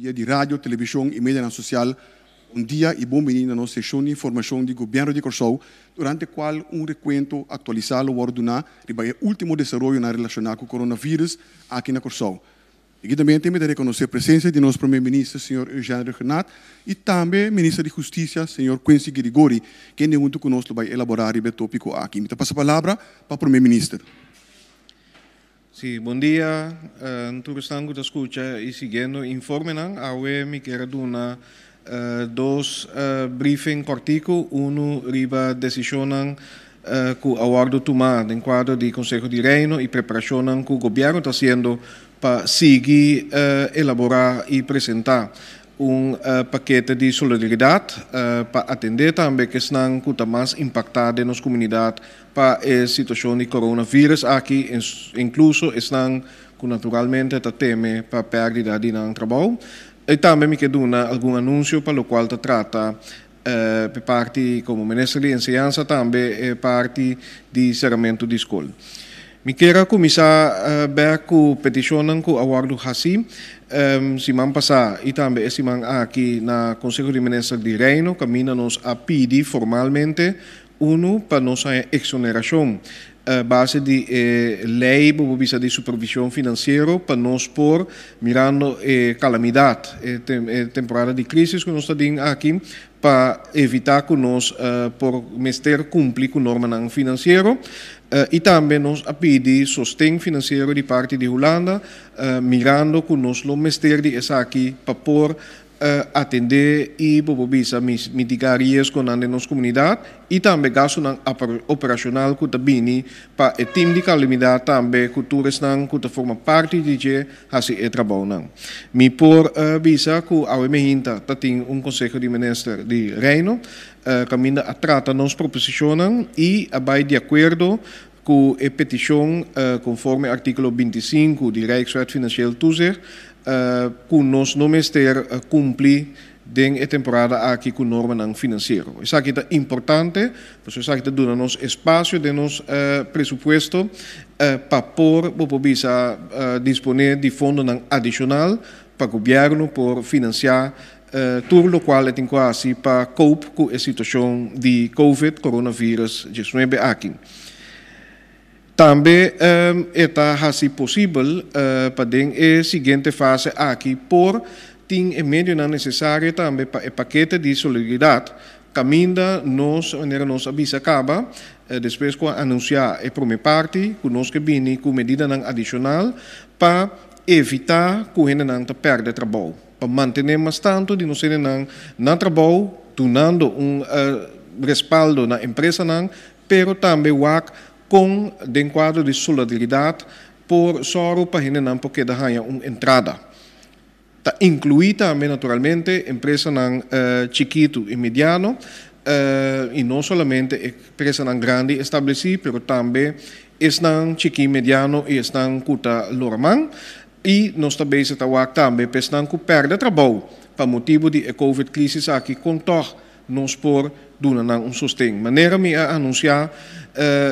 Via di radio, televishon i medianan sosial, bon dia i bon bini na nos seshon di informashon di Gobièrnu di Kòrsou, durante kual un rekuento aktualisá lo wòrdu duná riba e último desaroyonan relashoná ku coronavirus aki na Kòrsou. Debidamente mi ta rekonosé presensia di nos Promé Minister señor Eugène Rhuggenaath i tambe Minister di Hustisia señor Quincy Girigorie, kende huntu ku nos lo bai elaborá riba e tópiko aki. Mi ta pasa palabra pa Promé Minister. Sí, bon dia tur esnan ku ta skucha i siguiendo informenan. Awe mi kier a duna dos briefing kòrtiku, unu riba desishonnan ku a wòrdu tumá den kuadro di Konseho di Reino i preparashonnan ku gobièrnu ta hasiendo pa sigui elaborá i presentá un pakete di solidaridat pa atendé tambe ku esnan ku ta mas impaktá den nos komunidat pa e situashon di coronavirus aki, inkluso esnan ku naturalmente ta teme pa pèrdida di nan trabou. I tambe mi ke duna algun anunsio pa lokual ta trata e parti komo minister di enseñansa tambe e parti di seramentu di skol. Mi kier a kuminsá bèk ku petishonnan ku a wòrdu hasí siman pasá i tambe e siman aki na Konseho di Minister di Reino kaminda nos a pidi formalmente unu pa nos haña eksonerashon base di e lei bo por bisa di supervishon finansiero pa nos por mirando e kalamidat e temporada di krisis ku nos ta den aki pa evitá ku nos por mester kumpli ku normanan finansiero i tambe nos a pidi sosten finansiero di parti di Hulanda mirando ku nos lo mester di esaki pa por atendé i bo por bisa mitigá riesgonan den nos komunidat i tambe gastunan operashonal ku ta bini pa e tim di kalamidat tambe ku tur esnan ku ta forma parti di dje hasi e trabounan. Mi por bisa ku awe mehinta ta tin un Konseho di Minister di Reino kaminda a trata nos proposishonnan i a bai di akuerdo ku e petishon konforme artíkulo 25 di Rijkswet Financieel Toezicht ku nos no mester kumpli den e temporada aki ku normanan finansiero. Esaki ta importante, pasobra esaki ta duna nos espasio den nos presupuesto pa por, bo por bisa, disponé di fondonan adishonal pa gobièrnu por finansiá tur lokual e tin ku hasi pa cope ku e situashon di Covid, coronavirus, 19 aki. Tambe e ta hasi posibel pa den e siguiente fase aki por tin e medionan nesesario tambe pa e pakete di solidaridat kaminda nos, manera nos a bisa kaba, despues ku a anunsiá e promé parti, ku nos ke bini ku medidanan adishonal pa evitá ku hendenan ta pèrdè trabou, pa mantené mas tantu di nos hendenan na trabou, dunando un respaldo na empresanan pero tambe wak kon den kuadro di solidaridat por sòru pa hendenan por keda haña un entrada. Ta inkluí tambe naturalmente empresanan chikitu i mediano, i no solamente empresanan grandi establesí, pero tambe esnan chikí, mediano i esnan ku ta lora man. I nos ta bezig ta wak tambe pa esnan ku pèrdè trabou pa motibu di e covid krisis aki kon tòg nos por duna nan un sosten. Manera mi a anunsiá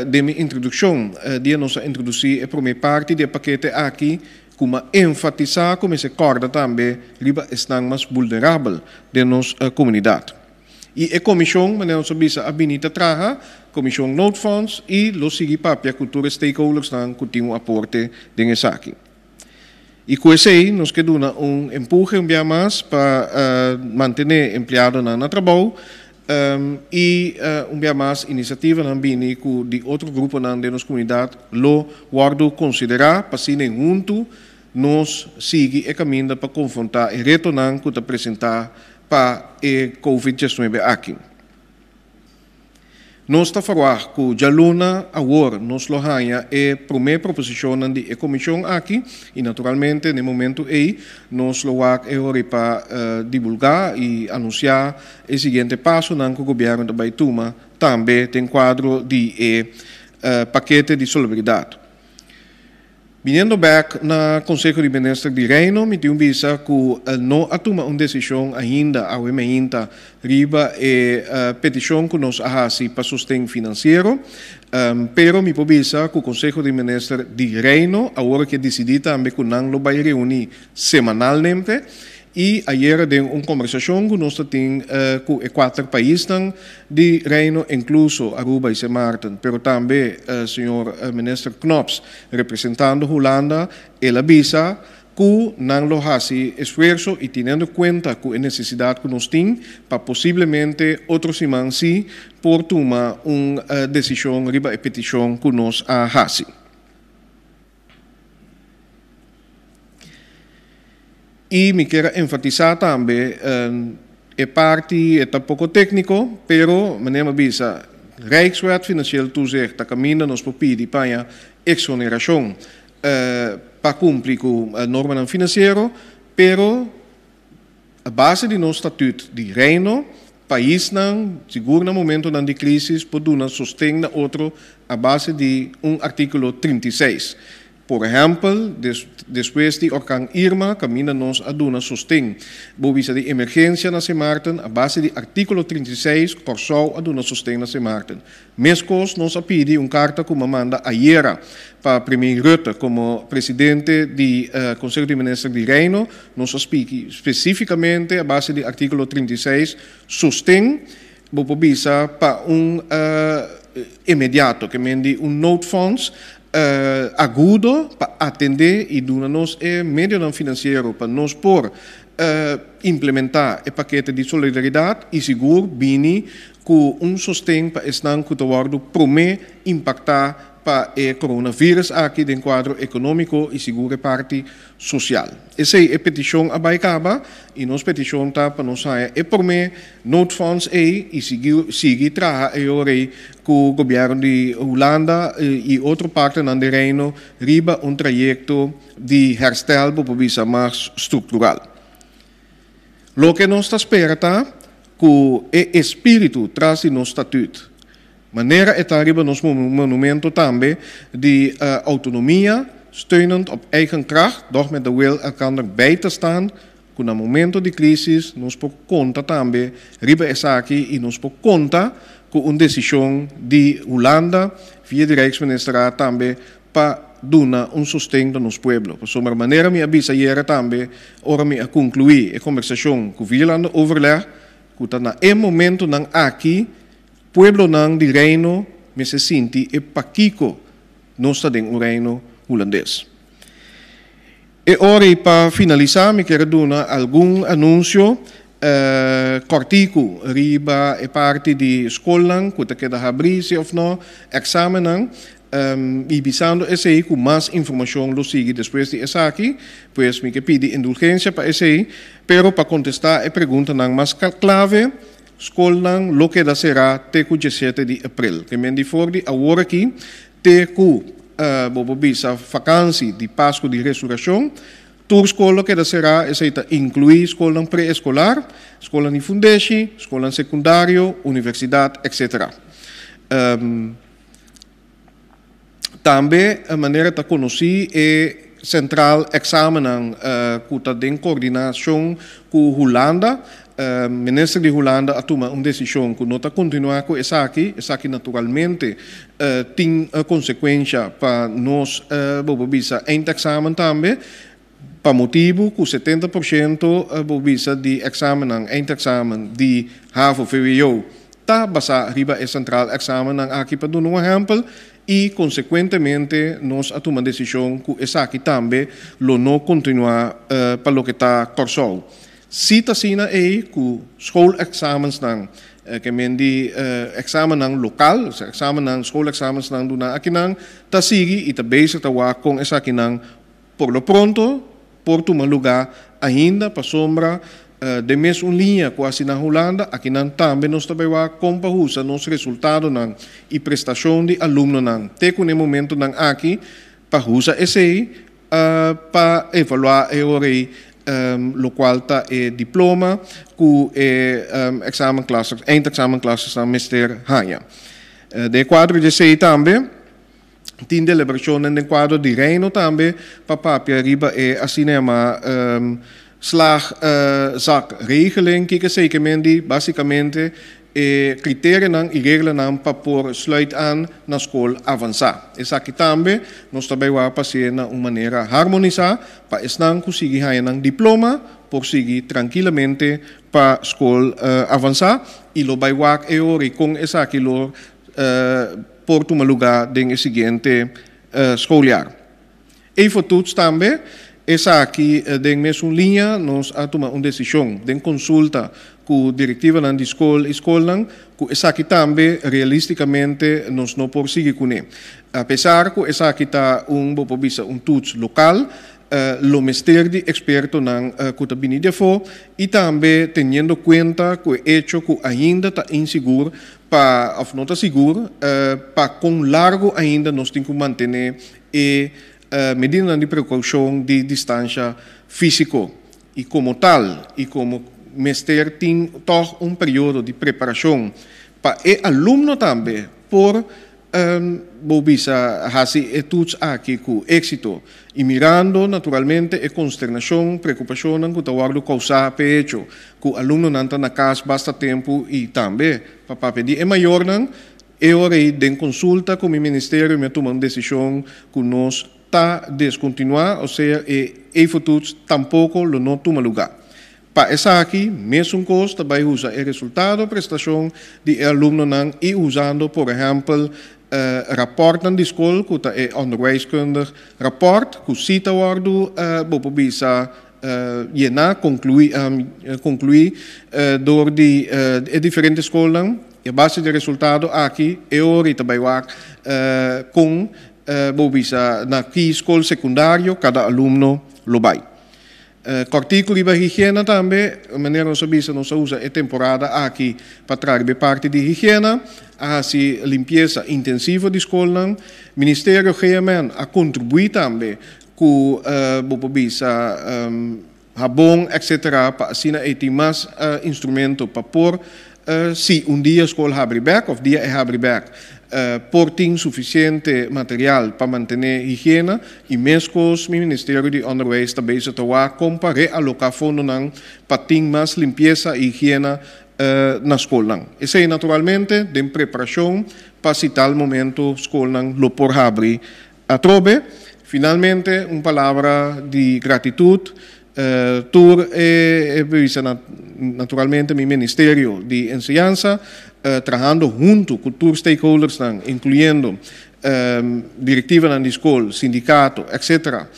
den mi introdukshon, dia nos a introdusí e promé parti di e pakete aki, ku m'a enfatisá ku mester kòrda tambe riba esnan mas vulnerabel den nos komunidat. I e komishon, manera nos a bisa, a bini ta traha, Komishon Noodfonds, i lo sigui papia ku tur e stakeholdersnan ku tin un aporte den esaki. I ku esei nos ke duna un empuhe un bia mas pa mantené empleadonan na trabou i un bia mas inisiativanan bini ku di otro gruponan den nos komunidat lo wòrdu konsiderá pa asina huntu nos sigui e kaminda pa konfrontá e retonan ku ta presentá pa e covid 19 aki. Nos ta ferwagt ku djaluna awor nos lo haña e promé proposishonnan di e komishon aki i naturalmente na e momentu ei nos lo wak e hori pa divulgá i anunsiá e siguiente pasonan ku gobièrnu ta bai tuma tambe den kuadro di e pakete di solidaridat. Biniendo bek na Conseho di Minister di Reino, mi tin un bisa cu no a tuma un decision ainda awe meinta riba e peticion cu nos a haci pa sosten financiero, pero mi por bisa cu Conseho di Minister di Reino awor ke dicidi tambe cu nan lo bay reuni semanalmente. I ayera den un kombersashon ku nos ta tin ku e kuater paisnan di Reino, inkluso Aruba i Sint Maarten, pero tambe señor Minister Knops representando Hulanda, el a bisa ku nan lo hasi esfuerso i teniendo kuenta ku e nesesidat ku nos tin pa posiblemente otro siman si por tuma un desishon riba e petishon ku nos a hasi. I mi kier a enfatisá tambe e parti e ta poko tékniko, pero manera mi a bisa, Rijkswet Financieel Toezicht ta kaminda nos por pidi paña eksonerashon pa kumpli ku normanan finansiero, pero a base di nos statüt di Reino, paisnan, sigur na momentonan di krísis, por duna sosten na otro a base di un artíkulo 36. Por ehèmpel, despues di orkan Irma, kaminda nos a duna sosten bo bisa di emergensia na Sint Maarten, a base di artíkulo 36, Kòrsou a duna sosten na Sint Maarten. Meskos nos a pidi un karta ku mi a manda ayera pa Premier Rutte komo presidente di Konseho di Minister di Reino, nos a spiki spesífikamente a base di artíkulo 36 sosten bo por bisa pa un inmediato, ke men di un noodfonds agudo pa atendé i duna nos e medionan finansiero pa nos por implementá e pakete di solidaridat i sigur bini ku un sosten pa esnan ku ta wòrdu promé impaktá pa e coronavirus aki den kuadro ekonómiko i sigur e parti sosial. Esei e petishon a bai kaba i nos petishon ta pa nos haña e promé noodfonds ei i sigui sigui traha e ora ei ku gobièrnu di Hulanda i otro partnernan den Reino riba un trayekto di herstel bo por bisa mas struktural. Loke nos ta spera ta ku e espíritu tras di nos statüt, manera e ta riba nos monumento tambe di outonomia, steunend op eigen kracht, doch met de wil elkander bij te staan, ku na momento di krisis nos por konta tambe riba esaki i nos por konta ku un desishon di Hulanda via di Rijksministerraad tambe pa duna un sosten na nos pueblo. Pasobra manera mi a bisa ayera tambe ora mi a konkluí e kombersashon ku Vierlandenoverleg, ku ta na e momentonan aki pueblonan di Reino mester sinti e pakiko nos ta den un Reino Hulandes. E ora i pa finalisá mi kier a duna algun anunsio kòrtiku riba e parti di skolnan ku ta keda habrí si òf no, èksamennan, i bisando esei ku mas informashon lo sigui despues di esaki, pues mi ke pidi indulgensia pa esei, pero pa kontestá e preguntanan mas klave, skolnan lo keda será te ku diesshete di aprel. Ke men di for di awor aki te ku bo por bisa fakansi di Pasku di Resurashon, tur skol lo keda será, esei ta inkluí skolnan pre-eskolar, skolnan di fundeshi, skolnan sekundario, universidat, etc. Tambe manera ta konosí e sentral eksamennan ku ta den koordinashon ku Hulanda. Minister di Hulanda a tuma un desishon ku no ta kontinuá ku esaki. Esaki naturalmente tin konsekuensha pa nos, bo por bisa, eindexamen tambe, pa motibu ku 70% bo por bisa di eksamennan, eindexamen di havo, vwo, ta basá riba e sentral eksamennan aki pa duna un ehèmpel. I konsekuentemente nos a tuma desishon ku esaki tambe lo no kontinuá pa loke ta Kòrsou. Si ta asina ei ku schoolexamensnan, ke men di eksamennan lokal, osea eksamennan, schoolexamensnan duna akinan, ta sigui i ta bezig ta wak kon esakinan por lo pronto por tuma lugá ainda pasobra den mes un liña ku hasi na Hulanda, akinan tambe nos ta bai wak kon pa usa nos resultadonan i prestashon di alumnonan te ku na e momentonan aki pa usa esei pa evaluá e ora ei lokual ta e diploma ku e examenklassers, eindexamenklassers mester haña. Den e kuadro di esei tambe tin deliberashonnan den kuadro di Reino tambe pa papia riba e asina yamá slaagzakregeling. Kiko esei ke men di? Basikamente. e kriterionan i reglanan pa por sluit aan na skol avansá. Esaki tambe nos ta bai wak pa hasié na un manera harmonisá pa esnan ku sigui haña nan diploma por sigui trankilamente pa skol avansá i lo bai wak e ora i kon esaki lo por tuma lugá den e siguiente schooljaar. Efotoets tambe, esaki den mesun liña nos a tuma un desishon den konsulta ku direktivanan di skol i skolnan ku esaki tambe realistikamente nos no por sigui kuné. Apesar ku esaki ta un, bo por bisa, un toets lokal, lo mester di ekspertonan ku ta bini di afó i tambe teniendo kuenta ku e echo ku ainda ta insigur pa òf no ta sigur pa kon largu ainda nos tin ku mantené e medidanan di prekoushon di distansha físiko i komo tal i komo mester tin tòg un periodo di preparashon pa e alumno tambe por bo bisa hasi e toets aki ku éksito i mirando naturalmente e konsternashon, preokupashonnan ku ta wòrdu kousá p'e echo ku alumnonan ta na kas basta tempu i tambe pa papia di e mayornan. E ora ei den konsulta ku mi ministerio mi a tuma un desishon ku nos ta deskontinuá, osea e efotoets tampoko lo no tuma lugá. Pa esaki, mesun kos ta bai usa e resultado prestashon di e alumnonan i usando por ehèmpel rapòrtnan di skol ku ta e onderwijskundig rapport ku si ta wòrdu bo por bisa yená, konkluí konkluí dor di e diferente skolnan i a base di e resultado aki e ora i ta bai wak kon bo bisa na ki skol sekundario kada alumno lo bai. Kòrtiku riba higiena tambe, manera nos a bisa nos a usa e temporada aki pa traha riba e parti di higiena, a hasi limpiesa intensivo di skolnan. Ministerio GMN a kontribuí tambe ku bo por bisa habon etcetera pa asina ei tin mas instrumento pa por si un dia skol habri bèk òf dia e habri bèk por tin sufisiente material pa mantené higiena i meskos mi Ministerio di Onderwijs ta bezig ta wak kon pa realoká fondonan pa tin mas limpiesa i higiena na skolnan. Esei naturalmente den preparashon pa si tal momento skolnan lo por habri atrobe. Finalmente un palabra di gratitut Tur e bisa naturalmente mi Ministerio di Enseñansa trahando hunto cu tur stakeholdersnan incluyendo directivanan di scol, sindicato etc.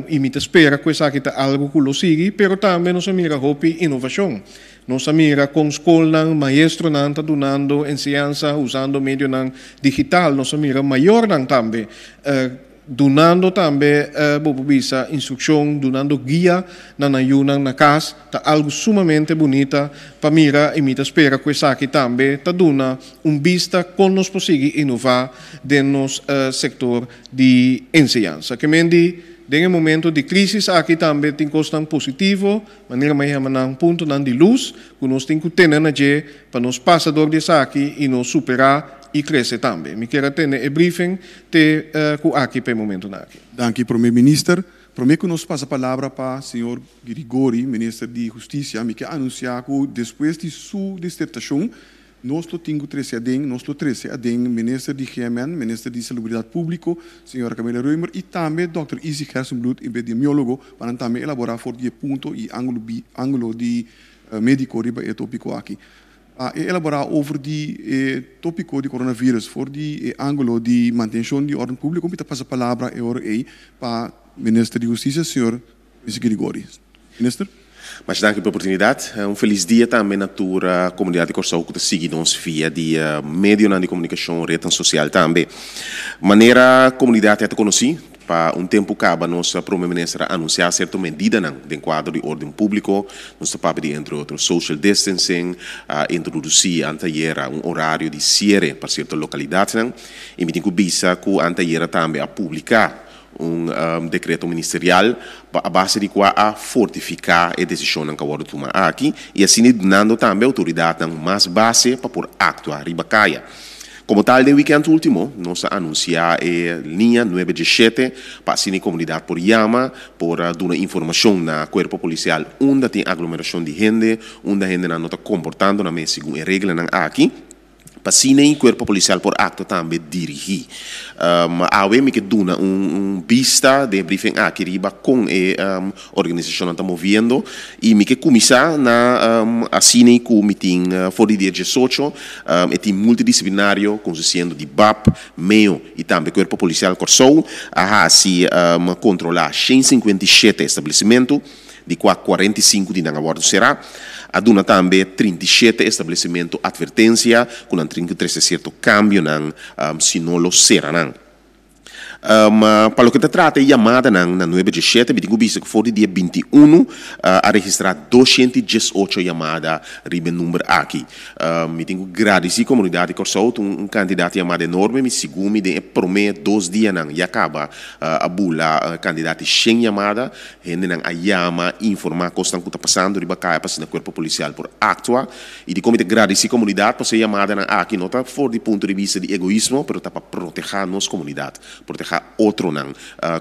Y mi ta spera cu esaki ta algo cu lo sigui pero tambe nos a mira hopi innovacion. Nos a mira con scolnan, maestronan ta dunando enseñansa usando medionan digital. Nos a mira mayornan tambe. Dunando tambe bo por bisa instrukshon, dunando guia na nan yunan na kas ta algu sumamente bunita pa mira i mi ta spera ku esaki tambe ta duna un bista kon nos por sigui inová den nos sektor di enseñansa. Ke men di den e momento di krisis aki tambe tin kosnan positivo, manera mi a yama nan puntonan di lus ku nos tin ku tene na dje pa nos pasa dor di esaki i nos superá i krese tambe. Mi kier a tene e briefing te ku aki pa e momentunan aki. Danki Prome Minister. Prome ku nos pasa palabra pa señor Girigori, Minister di Hustisia, mi ke anunsia ku despues di su disertashon nos lo tin ku trese aden, nos lo trese aden Minister di GMN, Minister di Salubridat Públiko, señora Camilla Römer i tambe Dòkter Izzy Gerstenbluth, epidemiólogo, pa nan tambe elaborá for di e punto i ángulo di médiko riba e tópiko aki. A e elaborá over di e tópiko di coronavirus for di e ángulo di mantenshon di órden públiko. Mi ta pasa palabra e ora ei pa Minister di Hustisia, señor Quincy Grigori. Minister. Masha danki pa e oportunidat. Un felis dia tambe na tur komunidat di Kòrsou ku ta sigui nos via di medionan di komunikashon, retnan sosial tambe. Manera komunidat ya ta konosí, Pa un tempu kaba nos Prome Minister a anunsiá sierto medidanan den kuadro di orden públiko. Nos ta papia di entre otro social distancing, a introdusí antayera un orario di siere pa sierto lokalidatnan i mi tin ku bisa ku antayera tambe a publiká un dekreto ministerial pa a base di kua a fortifiká e desishonnan ku a wòrdu tuma aki i asina dunando tambe outoridatnan mas base pa por aktua riba kaya. Komo tal den wikènt último nos a anunsiá e liña nuebe diesshete pa asina e komunidat por yama, por duna informashon na kuerpo polisial unda tin aglomerashon di hende, unda hendenan no ta komportando nan mes segun e reglanan aki. Pa asina e kuerpo polisial por aktua tambe dirigí. Awe mi ke duna un bista den e briefing aki riba kon e organisashonnan ta moviendo i mi ke kuminsá na asina ku mi tin for di dia diesocho e tim multidisiplinario konsisiendo di bap, meo i tambe Kuerpo Polisial Kòrsou a hasi kontrolá 157 establesimentu, di kua 45 di nan a wòrdu será. A duna tambe 37 establesimentu atvertensia ku nan tin ku trese sierto kambionan si no lo sera nan. Pa loke ta trata e yamadanan na nuebe diesshete, mi tin ku bisa ku for di dia 21 a registrá 218 yamada riba e number aki. Mi tin ku gradisí komunidat di Kòrsou, ta un kantidat di yamada enorme. Mi sigun mi den e promé dos dianan ya kaba a bula kantidat di shen yamada. Hendenan a yama, informá kosnan ku ta pasando riba kaya pa asina kuerpo polisial por aktua. I dikon mi ta gradisí komunidat pasobra e yamadanan aki no ta for di punto di bista di egoismo, pero ta pa protehá nos komunidat, protehá otronan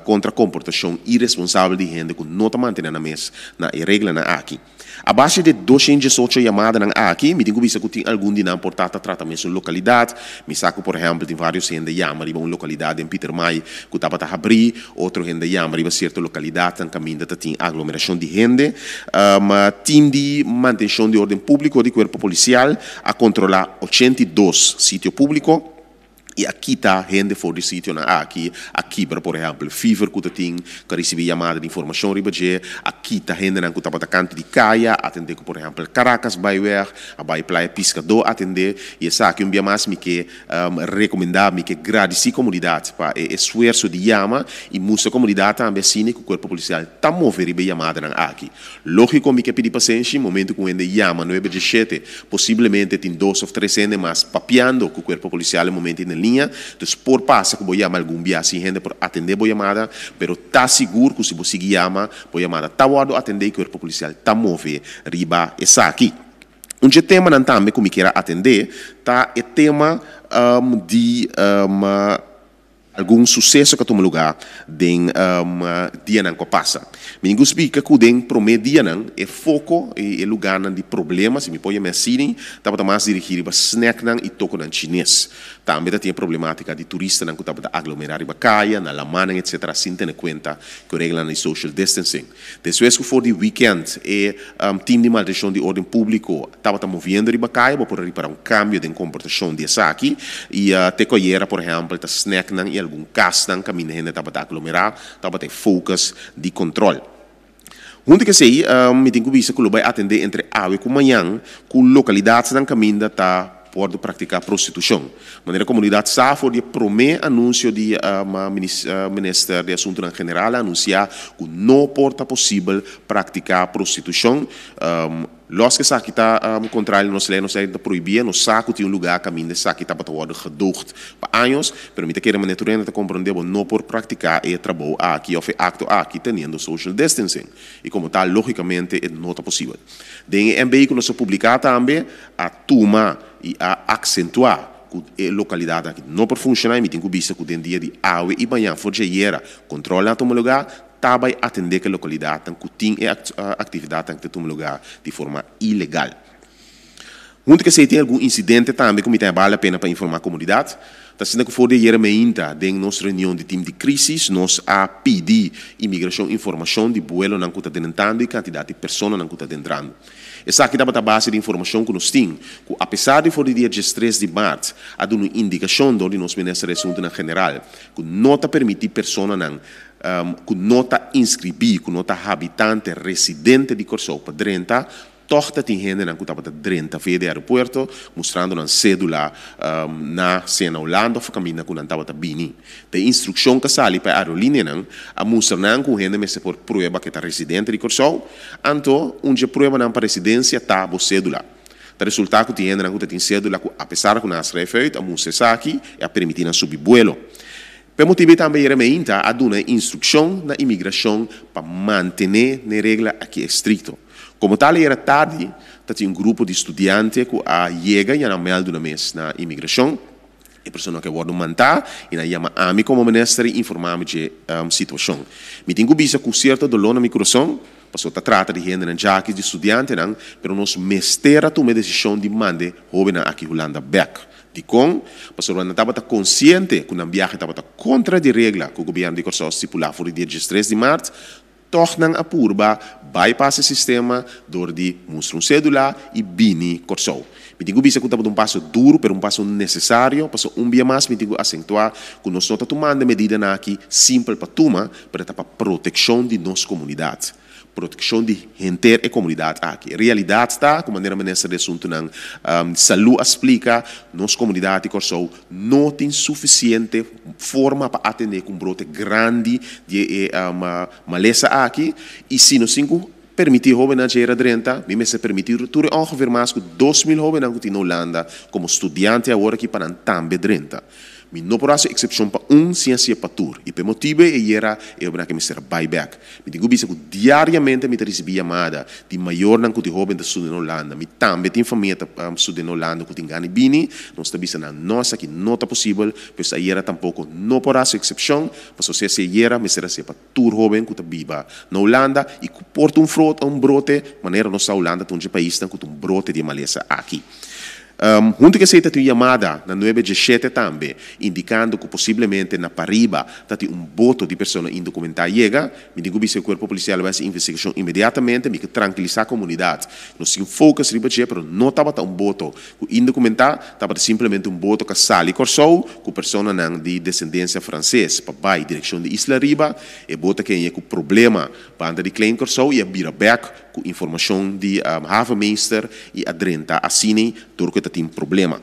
kontra komportashon iresponsabel di hende ku no ta mantené nan mes na e reglanan aki. A base di e 218 yamadanan aki, mi tin ku bisa ku tin algun di nan por ta ta trata mesun lokalidat. Mi sa ku por ehèmpel tin vários hende yama riba un lokalidat den Pietermaai ku tabata habrí, otro hende yama riba sierto lokalidatnan kaminda ta tin aglomerashon di hende. Tim di mantenshon di órden públiko di kuerpo polisial a kontrolá 82 sitio públiko. I a kita hende for di sitionan aki, a kibra por ehèmpel fever ku ta tin, ku a risibí yamada di informashon riba dje, a kita hendenan ku tabata kantu di kaya, a atendé ku por ehèmpel Caracas Byweg, a bai Playa Piskadó atendé, i esaki un bia mas mi ke rekomendá, mi ke gradisí komunidat pa e esfuerso di yama i mustra komunidat tambe asina ku Kuerpo Polisial ta move riba e yamadanan aki. Lógiko mi ke pidi pasenshi, momentu ku un hende yama nuebe djeshete, posiblemente tin dos òf tres hende mas papiando ku kuerpo polisial e momento ei na liña. Dus por pasa ku bo yama algun bia sin hende por atendé bo yamada, pero ta sigur ku si bo sigui yama, bo yamada ta wòrdu atendé i kuerpo polisial ta move riba esaki. Un dje temanan tambe ku mi kier a atendé ta e tema di Algun suseso ku a tuma lugá den dianan ku a pasa. Mi tin ku splika ku den promé dianan e foko i e lugánan di problema, si mi por yam'é asina, tabata mas dirigí riba snèknan i tokonan chines. Tambe ta tin e problemátika di turistanan ku tabata aglomerá riba kaya, na lamannan etcetera sin tene kuenta ku e reglanan di social distancing. Despues ku for di wikènt e tim di maltenshon di órden públiko tabata moviendo riba kaya, bo por a ripará un kambio den komportashon di esaki. I te ku ayera, por ehèmpel, ta snèknan i algun kasnan kaminda hende tabata aglomerá tabata e focus di kòntròl. Huntu ku esei, mi tin ku bisa ku lo bai atendé entre awe ku mañan ku lokalidatnan kaminda ta wòrdu praktiká prostitushon. Manera komunidat sa for di e promé anunsio di Minister di Asuntunan General a anunsiá ku no por ta posibel praktiká prostitushon. Lòs ku esaki ta kontrario nos lei, nos lei ta prohibié, nos sa ku tin un lugá kaminda esaki tabata wòrdu gedoogd pa años, pero mi ta kere manera tur hende ta komprondé bo no por praktiká e trabou aki òf e akto aki teniendo social distancing i komo tal lógikamente e no ta posibel. Den e MB ku nos a publiká tambe a tuma i a aksentuá ku e lokalidat aki no por funshoná i mi tin ku bisa ku den dia di awe i mañan for djayera kontrolnan a tuma lugá, ta bai atendé ku e lokalidatnan ku tin e aktividatnan ku ta tuma lugá di forma ilegal. Huntu ku esei tin algun insidente tambe ku mi ta bale la pena pa informá komunidat. Ta asina ku for di ayera meinta den nos reunion di tim di krísis nos a pidi imigrashon informashon di buelonan ku ta drentando i kantidat di personanan ku ta dentrando. Esaki tabata base di informashon ku nos tin, ku apesar di for di dia 13 di mart a duna un indikashon dor di nos Minister di Asuntunan General ku no ta permití personanan ku no ta inskribí, ku no ta habitante residente di Kòrsou pa drenta, Tòg ta tin hendenan ku tabata drenta via di aeropuerto mustrando nan sédula na sea na Hulanda òf kaminda ku nan tabata bini. Ta e instrukshon ku a sali pa e aerolíneanan a mustra nan ku un hende mester por prueba ku e ta residente di Kòrsou, anto un dje pruebanan pa residensia ta bo sédula. Ta resultá ku tin hendenan ku ta tin sédula ku apesar ku nan a skrèf uit a mustra esaki e a permití nan subi buelo. P'e motibu ei tambe Yeremeinta a duna e instrukshon na imigrashon pa mantené n'e regla aki estrikto. Komo tal ayera tardi ta tin un grupo di studiante ku a yega i a nan mèldu nan mes na imigrashon. E persona ku a wòrdu mantá i nan yama ami komo minister i informá mi dje situashon. Mi tin ku bisa ku sierto doló na mi kurason, pasobra ta trata di hendenan djaki, di studiantenan, pero nos mester a tuma e desishon di manda e hóbennan aki Hulanda bèk. Dikon? Pasobra nan tabata konsiente ku nan biahe tabata kontra di regla ku gobièrnu di Kòrsou a stipulá for di dia diestres di mart. Tòg nan a purba bypass e sistema dor di mustra un sédula i bini Kòrsou. Mi tin ku bisa ku tabata un paso duru pero un paso nesesario, pasobra un bia mas mi tin ku asentuá ku nos no ta tumando e medidanan aki simpel pa tuma, pero ta pa protekshon di nos komunidat, protekshon di henter e komunidat aki. E realidat ta ku manera Minister di Asuntunan di Salú a splika, nos komunidat di Kòrsou No tin sufisiente forma pa atendé ku un brote grandi di e malesa aki i si nos tin ku permití hóbennan dje era drenta, mi mester permití tur e ongeveer mas ku 2000 hóbennan ku tin na Hulanda komo studiante awor aki pa nan tambe drenta. Mi no por hasi eksepshon pa un sin hasié pa tur i pa e motibu ei e yera e hóbennan aki mester a bai bèk. Mi tin ku bisa ku diariamente mi ta risibí yamada di mayornan ku tin hóben ta studia na Hulanda. Mi tambe tin famia ta studia na Hulanda ku tin gana di bini. Nos ta bisa nan, no, esaki no ta posibel. Pues ayera tampoko no por hasi eksepshon, pasobra si hasi ayera mester hasié pa tur hóben ku ta biba na Hulanda i ku por ta un frot, un brote, manera nos sa Hulanda ta un dje paisnan ku ta un brote di e malesa aki. Huntu ku esei ta tin un yamada na nuebe djeshete tambe, indikando ku posiblemente na pariba ta tin un boto di persona indokumentá yega. Mi tin ku bisa e kuerpo polisial lo hasi investigashon inmediatamente. Mi ke trankilisá komunidat. Nos tin focus riba dje, pero no tabata un boto ku indokumentá, tabata simplemente un boto ku a sali Kòrsou ku personanan di desendensia franses pa bai direkshon di Isla Riba. E boto a kenya ku problema banda di Klein Kòrsou i a bira bèk. Ku informashon di havenmeester i a drenta asina dor ku e ta tin problema.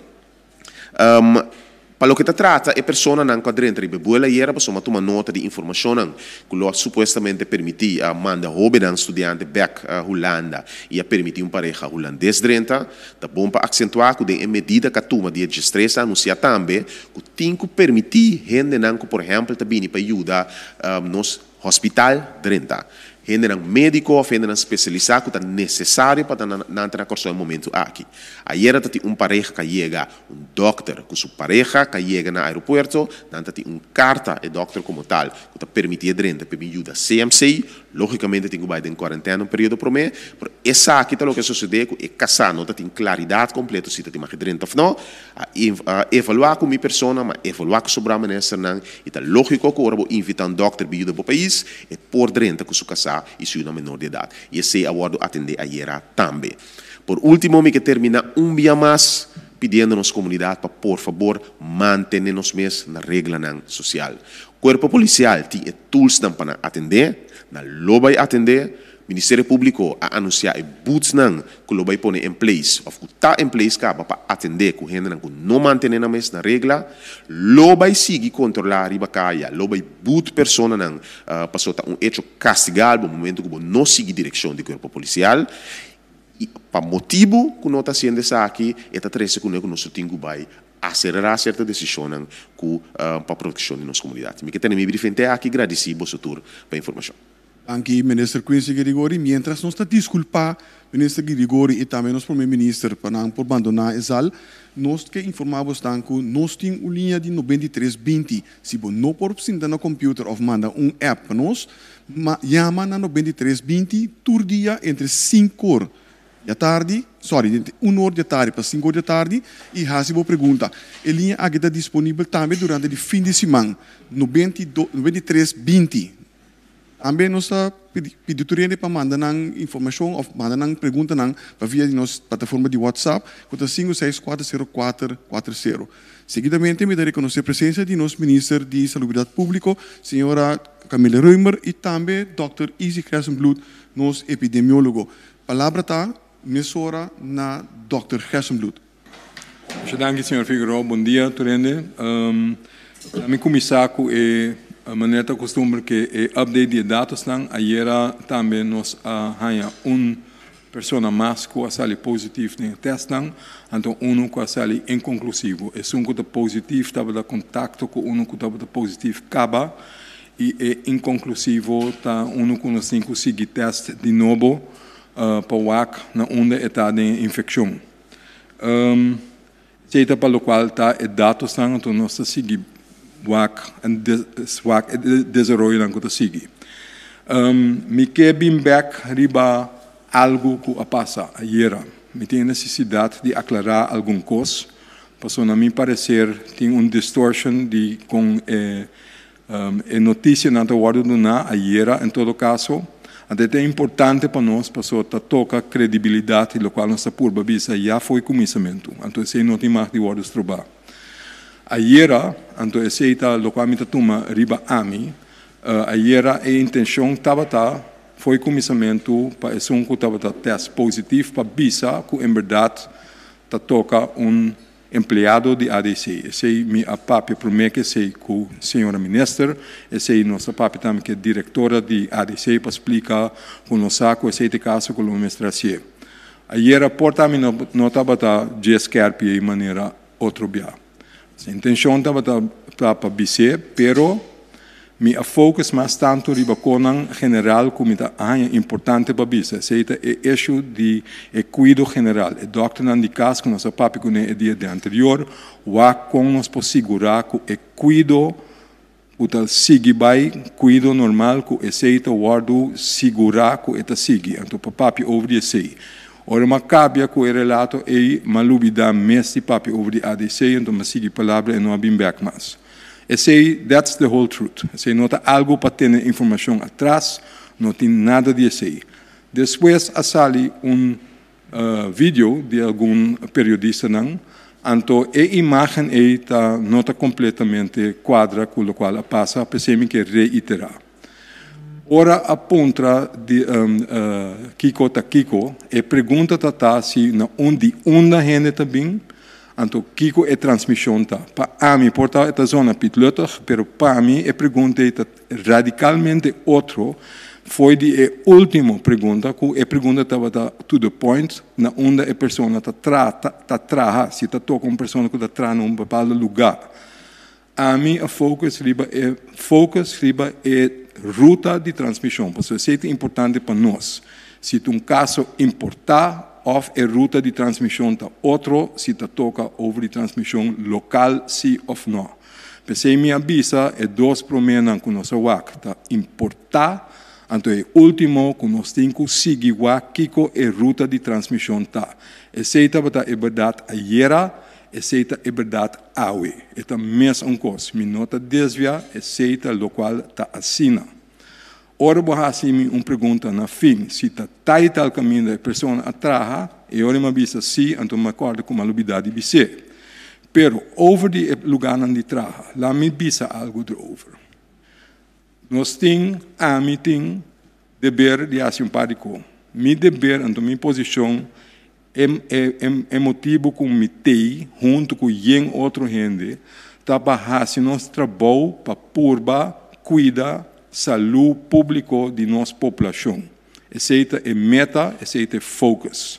Pa loke ta trata e personanan ku a drenta riba e buel ayera pasobra a tuma nota di informashonnan ku lo a supuestamente permití a manda hóbennan studiante bèk Hulanda i a permití un pareha hulandes drenta. Ta bon pa aksentuá ku den e medida ku a tuma dia diestres a anunsiá tambe ku tin ku permití hendenan ku por ehèmpel ta bini pa yuda nos Hospital drenta. Hendenan médiko òf hendenan spesialisá ku ta nesesario pa ta nan ta na Kòrsou e momentu aki. Ayera ta tin un pareha ka yega, un dòkter ku su pareha ka yega na aeropuerto, nan ta tin un karta, e dòkter komo tal, ku ta permití e drenta pa e bin yuda CMC. Lógikamente tin ku bai den kuarentena un periodo promé, pero esaki ta loke a sosodé ku e kasá no ta tin klaridat kompleto si ta tin mag e drenta òf no. A evaluá ku mi persona, ma evaluá ku sobrá ministernan i ta lógiko ku ora bo invitá un dòkter bin yuda bo pais, e por drenta ku su kasá i su yunan menor di edat. I esei a wòrdu atendé ayera tambe. Por último mi ke terminá un bia mas pidiendo nos komunidat pa por fabor mantené nos mes na reglanan sosial. Kuerpo Polisial tin e toolsnan pa nan atendé, nan lo bai atendé, Ministerio Públiko a anunsiá e butsnan ku lo bai pone en place òf ku ta en place kaba pa atendé ku hendenan ku no mantené nan mes na regla. Lo bai sigui kontrolá riba kaya, lo bai but personanan pasobra ta un echo kastigabel momentu ku bo no sigui direkshon di kuerpo polisial. I pa motibu ku no ta hasiendo esaki e ta trese kuné ku nos lo tin ku bai aselerá sierto desishonnan ku pa protekshon di nos komunidat. Mi ke tene mi briefing te aki, gradisí boso tur pa e informashon. Danki Minister Quincy Girigori. Mientras nos ta disculpa Minister Girigori y tambe nos Prome Minister pa nan por bandona e zal, nos ke informa bosnan cu nos tin un liña di 93 binti. Si bo no por sinta na computer of manda un app pa nos, yama na 93 binti tur dia entre sinku or Djatardi, sorry, di un or djatardi pa sinku or djatardi i hasi bo pregunta. E liña aki ta disponibel tambe durante di fin di siman, 93 binti. Tambe nos ta pidi tur hende pa manda nan informashon òf manda nan preguntanan pa via di nos plataforma di WhatsApp ku ta sinku seis kuater sero kuater kuater sero. Seguidamente mi ta rekonosé presensia di nos Minister di Salubridat Públiko, señora Camille Römer i tambe dòkter Izzy Gerstenbluth, nos epidemiólogo. Palabra ta mesora na dòkter Gerstenbluth. Masha danki señor Figueroa, bon dia tur hende. Mi kuminsá ku e manera ta kustumber ke e update di e datosnan. Ayera tambe nos a haña un persona mas ku a sali positif den e tèstnan, anto unu ku a sali inkonklusivo. Esun ku ta positif tabata kontakto ku unu ku tabata positif kaba i e inkonklusivo ta unu ku nos tin ku sigui tèst di nobo pa wak na unda e ta den e infekshon. Esei ta pa lokual ta e datosnan, anto nos ta sigui wak wak e desaroyonan ku ta sigui. Mi ke bin bek riba algu ku a pasa ayera. Mi tin e nesesidat di aklará algun kos, pasobra na mi pareser tin un distortion di kon e e notisianan ta wòrdu duná ayera en todo kaso. Anto e ta importante pa nos pasobra ta toka kredibilidat di lokual nos ta purba bisa ya fo'i kuminsamentu. Anto esei no tin mag di wòrdu strobá. Ayera, anto esei ta lokual mi ta tuma riba ami, ayera e intenshon tabata fo'i kuminsamentu pa esun ku tabata tèst positif pa bisa ku en bèrdat ta toka un Empleado di ADC. Esei mi a papia promé ku esei ku señora minister, esei nos a papia tambe ku e direktora di ADC pa splika ku nos sa ku esei ta e kaso ku lo mester hasié. Ayera por ta mi no tabata dje skèrpi ei manera otro bia. Intenshon tabata ta pa bis'é, pero Mi a focus mas tantu riba konan general ku mi ta haña importante pa bisa. Esei ta e issue di e kuido general. E dòkternan di kas ku nos a papia kuné e dia di anterior, wak kon nos por sigurá ku e kuido ku ta sigui bai kuido normal ku esei ta wòrdu sigurá ku e ta sigui. Anto pa papia over di esei. Ora m'a kabia ku e relato ei, m'a lubidá mes di papia over di ADC, anto m'a sigui palabra e no a bin bèk mas. Esei, that's the whole truth. Esei no ta algu pa tene informashon atras, no tin nada di esei. Despues a sali un video di algun periodistanan, anto e imagen ei ta no ta kompletamente kuadra ku lokual a pasa, p'esei mi ke reiterá. Ora a puntra di kiko ta kiko, e pregunta ta ta si na un di unda hende ta bin, anto kiko e transmishon ta. Pa ami por ta e ta zona pietluttig, pero pa mi e pregunta ei ta radikalmente otro fo'i di e ultimo pregunta, ku e pregunta tabata to the point na unda e persona ta ta traha, si ta toka un persona ku ta traha na un bepaldo lugá. Ami a focus riba e focus riba e ruta di transmision, pasobra esei ta importante pa nos. Si ta un caso importa of e ruta di transmision ta otro, si ta toca over di transmision local si of no. P'esei mi a bisa e dos promenan cu nos a wak ta importa, anto e ultimo cu nos tin cu sigui wak kico e ruta di transmision ta. Esei tabata e berdad ayera. Esei ta e bèrdat awe. E ta mes un kos. Mi no ta desviá, esei ta lokual ta asina. Ora bo hasi mi un pregunta na fin, si ta tal i tal kaminda e persona a traha, e ora mi a bisa sí, anto mi a kòrda ku mi a lubidá di bis'é. Pero, over di e lugánan di traha, laat mi bisa algu derover. Nos tin, ami tin, deber di hasi un par di ko. Mi deber, anto mi posishon, e e e motibu ku mi tei huntu ku yen otro hende ta pa hasi nos trabou pa purba kuida salú públiko di nos poblashon. Esei ta e meta, esei ta e focus.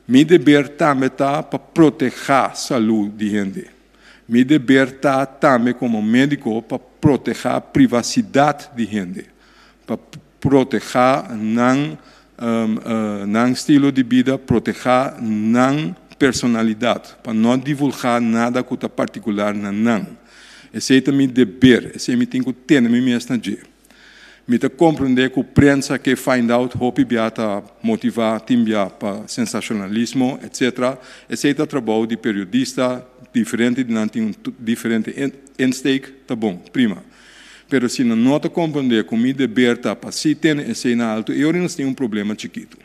Mi deber tambe ta pa protehá salú di hende. Mi deber ta tambe komo médiko pa protehá privasidat di hende, pa protehá nan nan stilo di bida, protehá nan personalidat, pa no divulgá nada ku ta partikular na nan. Esei ta mi deber, esei mi tin ku tene mi mes na dje. Mi ta komprendé ku prensa ke find out hopi bia ta motivá tin bia pa sensashonalismo, etc. Esei ta trabou di periodista, diferente di nan tin un diferente insteek, ta bon, prima. Pero si nan no ta komprendé ku mi deber ta pa sí tene esei na alto, e ora nos tin un problema chikitu.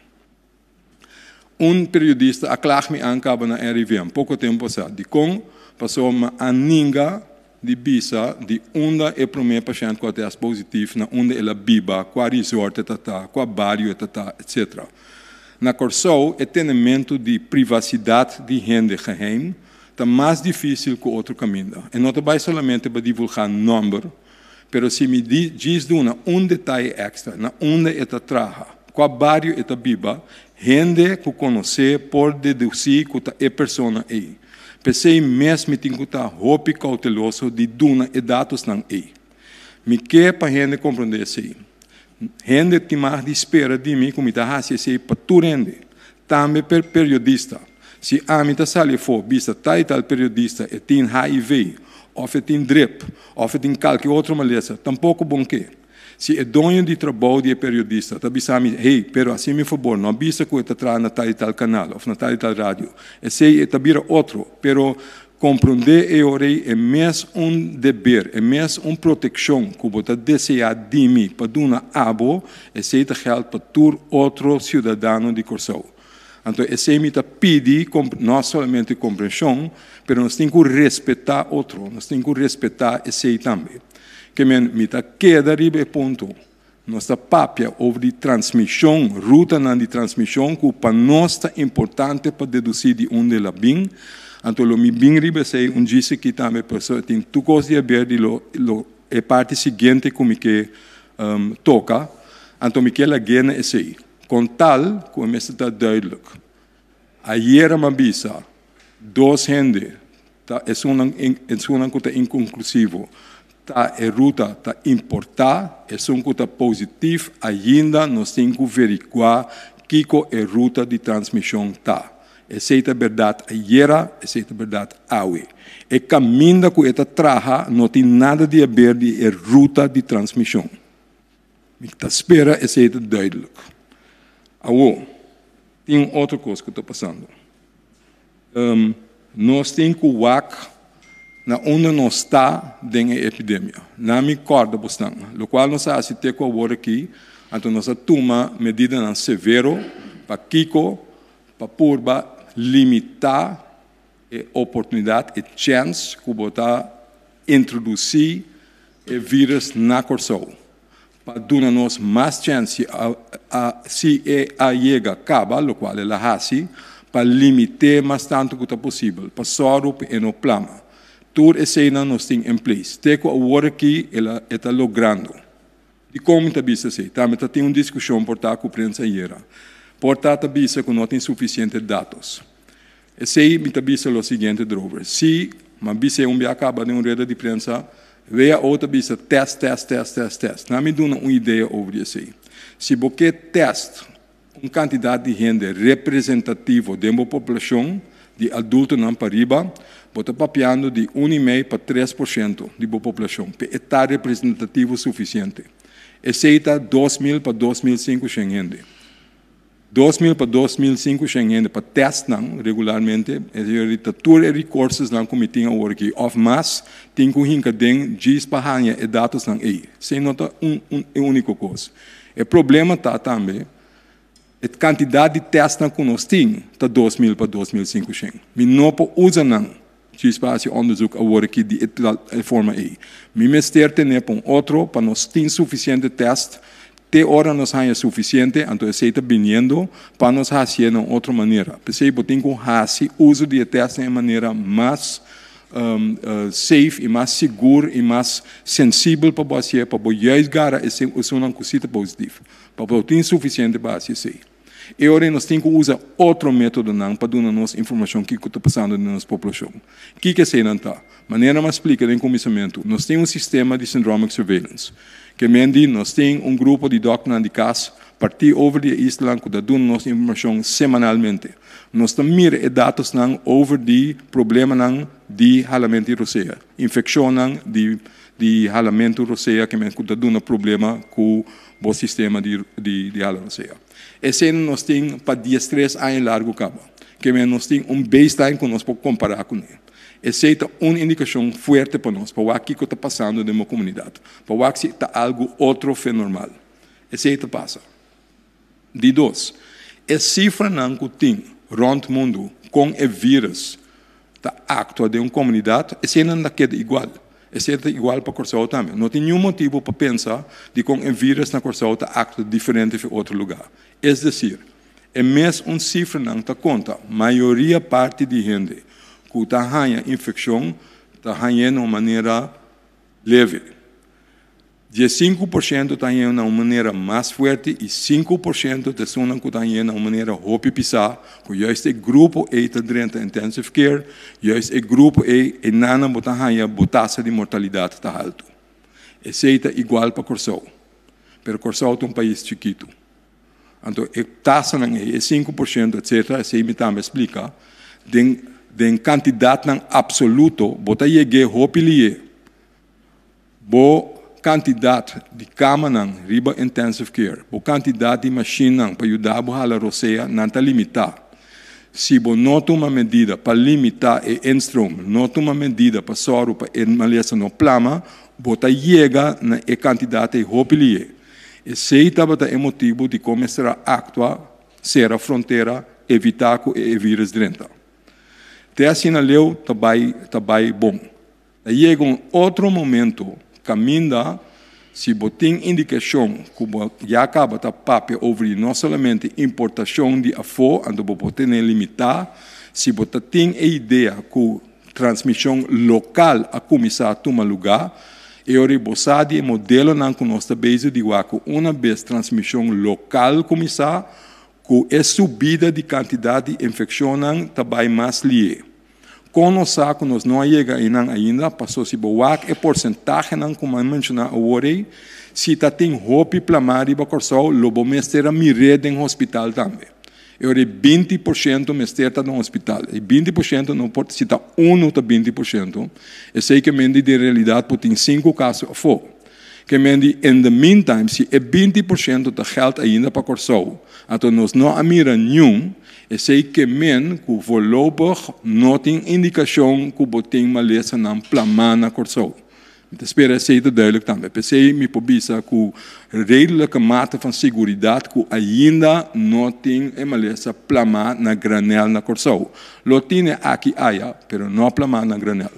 Un periodista a klag mi an kaba na RIVM poko tempu pasá. Dikon? Pasobra mi a ninga di bisa di unda e promé pashènt ku a tèst positif, na unda el a biba, kua resort e ta ta, kua bario e ta ta, etsetera. Na Kòrsou e tenementu di privasidat di hende geheim ta mas difísil ku otro kaminda. E no ta bai solamente pa divulgá nòmber, pero si mi djis duna un detaye èkstra, na unda e ta traha, kua bario e ta biba, hende ku konosé por dedusí ku ta e persona ei. P'esei mes mi tin ku ta hopi kouteloso di duna e datosnan ei. Mi ke pa hende komprondé esei. Hende tin mag di spera di mi ku mi ta hasi esei pa tur hende, tambe per periodista. Si ami ta sali afó bisa tal i tal periodista e tin HIV òf e tin drip òf e tin kalke otro malesa, tampoko bon ke. Si e doño di trabou di e periodista ta bisa mi, hey, pero hasi mi fabor, no bisa ku e ta traha na tal i tal kanal òf na tal i tal radio. Esei e ta bira otro, pero komprondé e ora ei e mes un deber, e mes un protekshon ku bo ta deseá di mi pa duna abo, esei ta gèld pa tur otro siudadano di Kòrsou. Anto esei mi ta pidi, no solamente komprenshon, pero nos tin ku respetá otro, nos tin ku respetá esei tambe. Ke men, mi ta keda riba e punto, nos ta papia over di transmishon, rutanan di transmishon ku pa nos ta importante pa dedusí di unda el a bin. Anto lo mi bin riba esei un djis aki tambe, pasobra tin tur kos di haber di lo lo e parti siguiente ku mi ke toka. Anto mi ke lag'é na esei. Kon tal ku e mester ta duidelijk. Ayera mi a bisa dos hende ta esunnan esunnan ku ta inkonklusivo ta e ruta ta importá, esun ku ta positif ainda nos tin ku veriguá kiko e ruta di transmishon ta. Esei ta bèrdat ayera, esei ta bèrdat awe. E kaminda ku e ta traha no tin nada di haber di e ruta di transmishon. Mi ta spera esei ta duidelijk. Awo, tin un otro kos ku ta pasando. Nos tin ku wak na unda nos ta den e epidemia. Na mi kòrda bosnan, lokual nos a hasi te ku awor aki, anto nos a tuma medidanan severo pa kiko? Pa purba limitá e oportunidat, e chèns ku bo ta introdusí e vírus na Kòrsou. Pa duna nos mas chèns si a si e a yega kaba, lokual el a hasi, pa limit'é mas tantu ku ta posibel, pa sòru pa e no plama. Tur eseinan nos tin en place. Te ku awor aki el a e ta logrando. Dikon mi ta bisa esei? Tambe ta tin un diskushon por ta ku prensa ayera. Por ta ta bisa ku no tin sufisiente datos. Esei mi ta bisa lo siguiente drover. Si, m'a bis'é un bia kaba den un rueda di prensa, WHO ta bisa test, test, test, test, test. Nan mi duna un idea over di esei. Si bo ke test un kantidat di hende representativo den bo poblashon di adultonan pa riba, bo ta papiando di un i mei pa 3% di bo poblashon p'e e ta representativo sufisiente. Esei ta 2000 pa 2500 hende. 2000 pa 2500 hende pa test nan regularmente, e ta tur e recursesnan ku mi tin awor aki òf mas tin ku hinka den djis pa haña e datosnan ei. Esei no ta un e úniko kos. E problema ta tambe e kantidat di testnan ku nos tin ta 2000 pa 2500. Mi no por usa nan djis pa hasi onderzoek awor aki di e forma ei. Mi mester tene pa un otro pa nos tin sufisiente test te ora nos haña sufisiente, anto esei ta biniendo pa nos hasié na un otro manera. P'esei bo tin ku hasi uso di e test den e manera mas safe i mas sigur i mas sensibel pa bo hasié, pa bo juist gara esunnan ku si ta positif, pa bo tin sufisiente pa hasi esei. E ora ei nos tin ku usa otro métodonan pa duna nos informashon kiko ta pasando den nos poblashon. Kiko eseinan ta? Manera mi a splika den kuminsamentu, nos tin un sistema di syndromic surveillance. Ke men di nos tin un grupo di dòkternan di kas partí over di e islanan ku ta duna nos informashon semanalmente. Nos ta mira e datosnan over di problemanan di halamentu di rosea, infekshonnan di di halamentu rosea ke men ku ta duna problema ku bo sistema di di hala rosea. Esei nos tin pa 13 aña largu kaba. Ke men nos tin un baseline ku nos por kompará kuné. Esei ta un indikashon fuerte pa nos pa wak kiko ta pasando den bo komunidat, pa wak si ta algu otro fe normal. Esei ta pasa. Di dos, e sifranan ku tin rònt mundu kon e vírus ta aktua den un komunidat, eseinan ta keda igual. Esei ta igual pa Kòrsou tambe. No tin niun motibu pa pensa dikon e vírus na Kòrsou ta aktua diferente fi otro lugá. Es desir, e mes un sifranan ta konta, mayoria parti di hende ku ta haña infekshon ta hañ'é na un manera leve. 15% ta hañ'é na un manera mas fuerte i 5% ta esunnan ku ta hañ'é na un manera hopi pisá, ku juist e grupo ei ta drenta intensive care, juist e grupo ei, enanan bo ta haña bo tasa di mortalidat ta haltu. Esei ta igual pa Kòrsou, pero Kòrsou ta un pais chikitu. Anto e tasanan ei, e 5% etcetera, esei mi tambe a splika. Den den kantidatnan apsoluto bo ta yeg'é hopi lié. Bo kantidat di kamanan riba intensive care, bo kantidat di mashinnan pa yuda bo hala rosea nan ta limitá. Si bo no tuma medida pa limitá e instroom, no tuma medida pa sòru pa e malesa no plama, bo ta yega na e kantidat ei hopi lié. Esei tabata e motibu dikon mester a aktua, sera frontera, evitá ku e vírus drenta. Te asina leu ta bai ta bai bon. Ta yega un otro momento kaminda si bo tin indikashon ku bo ya kaba ta papia over di no solamente importashon di afó, anto bo por tene limitá, si bo ta tin e idea ku transmishon lokal a kuminsá tuma lugá, e ora ei bo sa di e modelonan ku nos ta bezig di wak ku una bes transmishon lokal kuminsá, ku e subida di kantidat di infekshonnan ta bai mas lié. Kon nos sa ku nos no a yega einan ainda? Paso si bo wak e porsentahenan ku mi a menshoná awor ei, si ta tin hopi plamá riba Kòrsou, lo bo mester a mir'é den hospital tambe. E ora ei 20% mester ta den hospital. E 20% no por, si ta unu ta 20%, esei ke men di den realidat por tin sinku kaso afó. Ke men di in the meantime si e 20% ta gèld ainda pa Kòrsou, anto nos no a mira niun, Esei ke men ku voorlopig no tin indikashon ku bo tin malesanan plamá na Kòrsou. Mi ta spera esei ta duidelijk tambe. P'esei mi por bisa ku redelijke mate van seguridat ku ainda no tin e malesa plamá na granèl na Kòrsou. Lo tine aki aya, pero no plamá na granèl.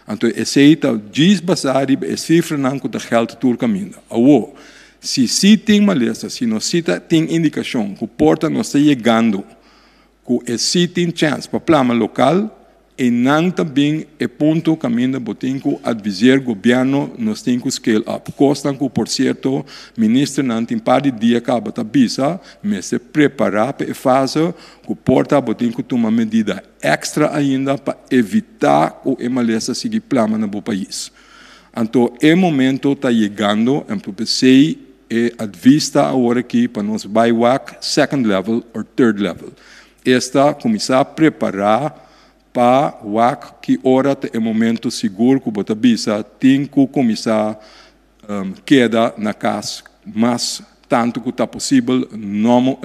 Anto esei ta djis basá riba e sifranan ku ta gèld tur kaminda. Awor, si sí tin malesa, si nos sí ta tin indikashon ku por ta nos ta yegando ku e sí tin chèns pa plama lokal, einan ta bin e punto kaminda bo tin ku adviseer gobièrnu nos tin ku scale up. Kosnan ku por sierto ministernan tin par di dia kaba ta bisa mester prepará pa e fase ku por ta bo tin ku tuma medida èkstra ainda pa evitá ku e malesa sigui plama na bo pais. Anto e momento ta yegando en p'esei e advis ta awor aki pa nos bai wak second level or third level. Esta kuminsá prepará pa wak ki ora ta e momento sigur ku bo ta bisa tin ku kuminsá keda na kas mas tantu ku ta posibel, no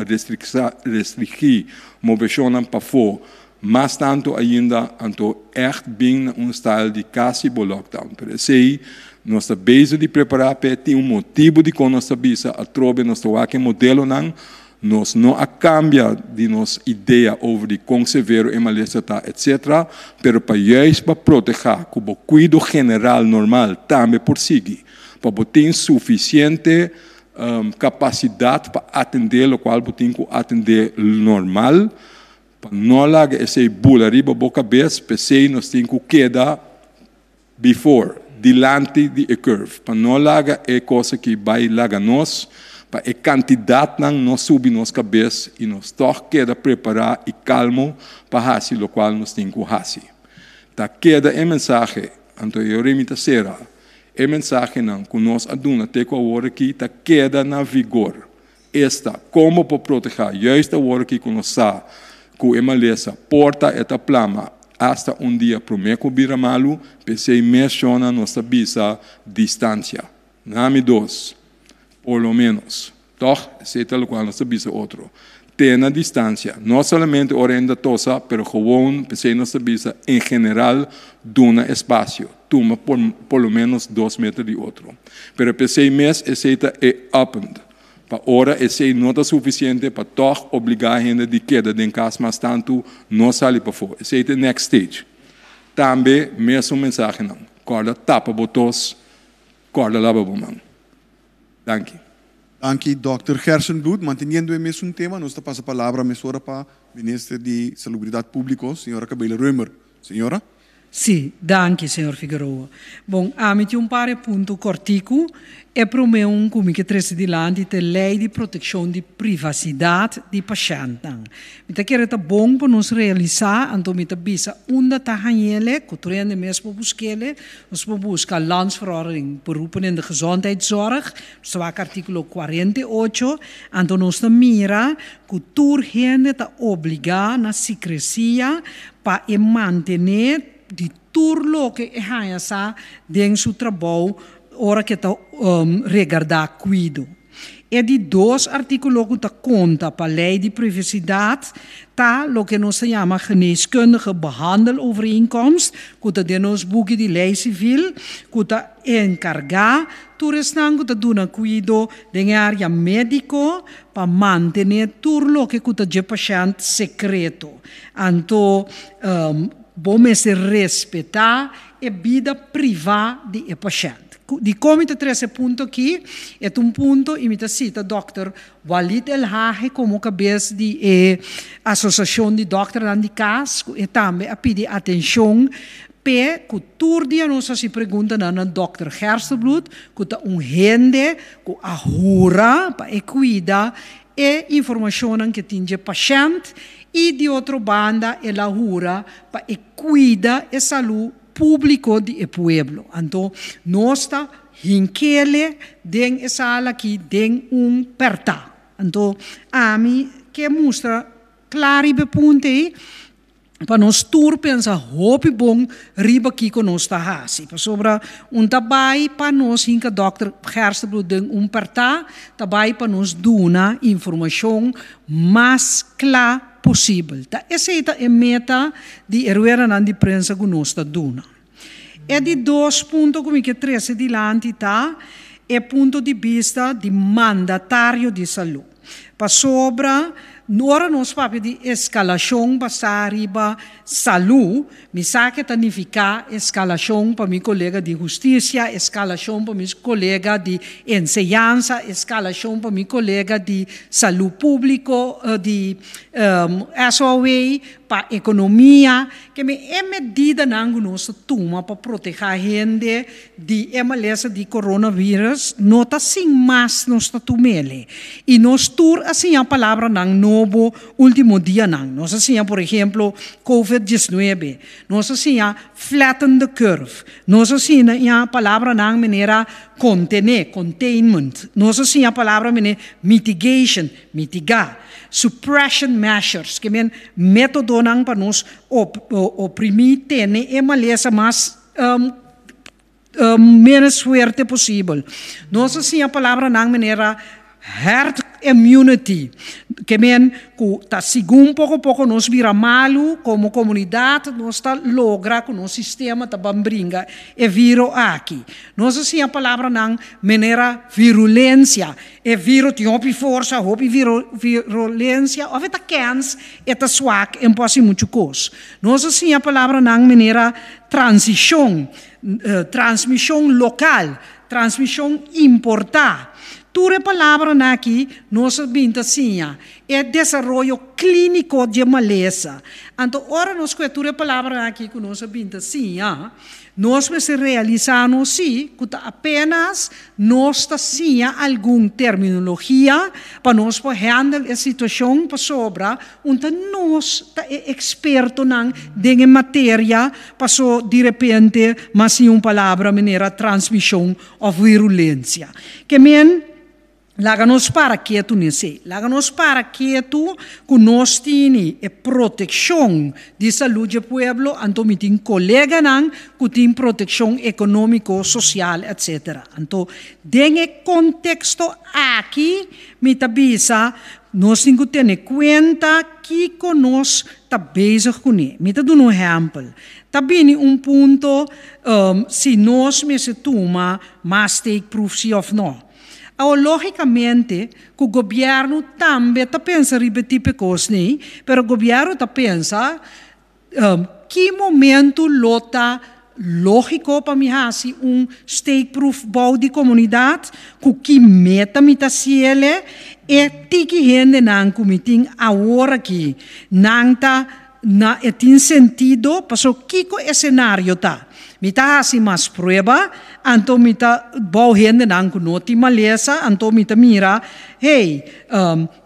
restringí moveshonnan pafó mas tantu ainda, anto ègt bin na un style di kasi bo lockdown. Pero esei nos ta bezig di prepará p'e, tin un motibu dikon nos ta bisa atrobe nos ta wak e modelonan, nos no a kambia di nos idea over di kon severo e malesa ta etcetera, pero pa juist pa protehá ku bo kuido general normal tambe por sigui, pa bo tin sufisiente kapasidat pa atendé lokual bo tin ku atendé normal, Pa no laga esei bula riba bo kabes, p'esei nos tin ku keda before, dilanti di e curve, pa no laga e kos aki bai laga nos, pa e kantidatnan no subi nos kabes i nos tòg keda prepará i kalmo pa hasi lokual nos tin ku hasi. Ta keda e mensahe, anto e ora mi ta sera, e mensahenan ku nos a duna te ku awor aki ta keda na vigor. Esta, kon bo por protehá juist awor aki ku nos sa ku e malesa por ta e ta plama asta un dia promé ku bira malu, p'esei mes shona nos ta bisa distansia. Nami dos, por lo ménos. Tòg, esei ta lokual nos ta bisa otro. Tene distansia, no solamente ora hende ta tosa, pero gewon, p'esei nos ta bisa en general duna espasio, tuma por por lo ménos dos meter di otro. Pero p'esei mes esei ta e uppend. Pa ora esei no ta sufisiente pa tòg obligá hende di keda den kas mas tantu, no sali pafó. Esei ta e next stage. Tambe mesun mensahenan. Kòrda tapa bo tos, kòrda laba bo man. Danki. Danki Dòkter Gerstenbluth. Manteniendo e mesun tema nos ta pasa palabra mesora pa Minister di Salubridat Públiko, señora Cabela Römer. Señora. Sí, danki, señor Figueroa. Bon, ami tin un par di punto kòrtiku. E promé un ku mi ke trese dilanti ta e lei di protekshon di privasidat di pashèntnan. Mi ta kere ta bon pa nos realisá, anto mi ta bisa unda ta hañ'ele, ku tur hende mes por busk'ele. Nos por buska Landsverordening Beroepen in de Gezondheidszorg, nos ta wak artíkulo 48, anto nos ta mira ku tur hende ta obligá na sikresia pa e mantené di tur loke e haña sa den su trabou ora ku e ta regardá kuido. E di dos artíkulo ku ta konta pa lei di privasidat ta loke nos ta yama geneeskundige behandelovereenkomst, ku ta den nos buki di lei sivil, ku ta enkargá tur esnan ku ta duna kuido den e área médiko pa mantené tur loke ku ta dje pashènt sekreto. Anto bo mester respetá e bida privá di e pashènt. Dikon mi ta trese e punto akí? E ta un punto i mi ta sita dòkter Walid Elhage komo kabes di e Asosiashon di Dòkternan di Kas ku e tambe a pidi atenshon p'e ku tur dia nos hasi preguntanan na dòkter Gerstenbluth ku ta un hende ku a hura pa e kuida e informashonnan ke tin dje pashènt i di otro banda el a hura pa e kuida e salú públiko di e pueblo. Anto nos ta hinkele den e sala aki den un pèrtá. Anto ami ke mustra kla riba e punto ei pa nos tur pensa hopi bon riba kiko nos ta hasi. Pasobra un ta bai pa nos hinka dòkter Gerstenbluth den un pèrtá, ta bai pa nos duna informashon mas kla posibel. Ta esei ta e meta di e ruedanan di prensa ku nos ta duna. E di dos punto ku mi ke trese dilanti ta e punto di bista di mandatario di salú. Pasobra ora nos papia di eskalashon basá riba salú, mi sa ke ta nifiká eskalashon pa mi kolega di hustisia, eskalashon pa mi kolega di enseñansa, eskalashon pa mi kolega di salú públiko, di SOAW, pa ekonomia. Ke mi e medidanan ku nos ta tuma pa protehá hende di e malesa di coronavirus no ta sin mas nos ta tumele. I nos tur a siña palabranan nobo ultimo dianan. Nos a siña por ehemplo covid 19, nos a siña flatten the curve, nos a siña palabranan manera kontené, containment, nos a siña palabra manera mitigation, mitigá, suppression measures, ke men métodonan pa nos oprimí, tene e malesa mas menos fuerte posibel. Nos a siña palabranan manera herd immunity, ke men ku ta segun poko poko nos bira malu komo komunidat, nos ta logra ku nos sistema ta ban bringa e viro aki. Nos a siña palabranan manera virulensia, e viro tin hopi forsa, hopi virulensia, òf e ta kèns, e ta swak, e no por hasi muchu kos. Nos a siña palabranan manera transishon, transmishon lokal, transmishon importá. Tur e palabranan aki nos a bin ta siña e desaroyo klíniko di e malesa. Anto ora nos kohe tur e palabranan aki ku nos a bin ta siña, nos mester realisá nos sí ku ta apenas nos ta siña algun terminologia pa nos por handle e situashon pasobra Un ta nos ta e ekspertonan den e materia, paso di repente mas sin un palabra manera transmishon òf virulensia. Ke men, laga nos para ketu n'esei. Laga nos para ketu ku nos tini e protekshon di salú dje pueblo, anto mi tin koleganan ku tin protekshon ekonómiko, sosial, etsetera. Anto, den e konteksto aki mi ta bisa Nos tin ku tene kuenta kiko nos ta bezig kuné. Mi ta duna un ehèmpel. Ta bini un punto si nos mester tuma mas steekproef si òf nò. Awor lógikamente ku gobièrnu tambe ta pensa riba e tipo e kos nei, pero gobièrnu ta pensa Ki momentu lo ta lógiko pa mi hasi un steekproef bou di komunidat? Ku ki meta mi ta siele? E tiki hendenan ku mi tin awor aki, nan ta. na e tin sentido, paso kiko e scenario ta? Mi ta hasi mas prueba, anto mi ta bou hendenan ku no tin malesa, anto mi ta mira, hey,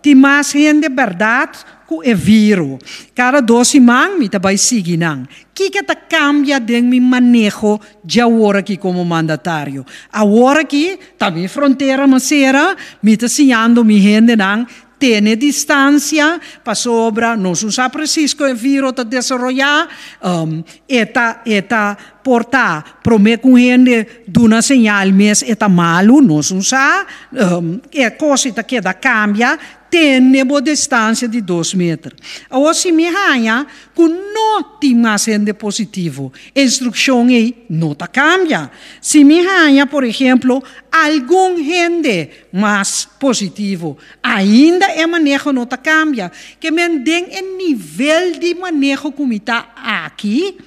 tin mas hende bèrdat ku e viro. Kada dos siman mi ta bai sigui nan. Kiko ta kambia den mi maneho djawor aki komo mandatario? Awor aki ta mi frontera mas sera, mi ta siñando mi hendenan tene distansia pasobra nos no sa presis kon e viro ta desaroyá, e ta e ta por ta promé ku un hende duna señal mes e ta malu, nos no sa, e kos ei ta keda kambia. Tene bo distancia di dos meter. Awor si mi haña cu no tin mas hende positivo, e instruccion ei no ta cambia. Si mi haña, por ehemplo, algun hende mas positivo, ainda e maneho no ta cambia. Ke men den e nivel di maneho cu mi ta aki,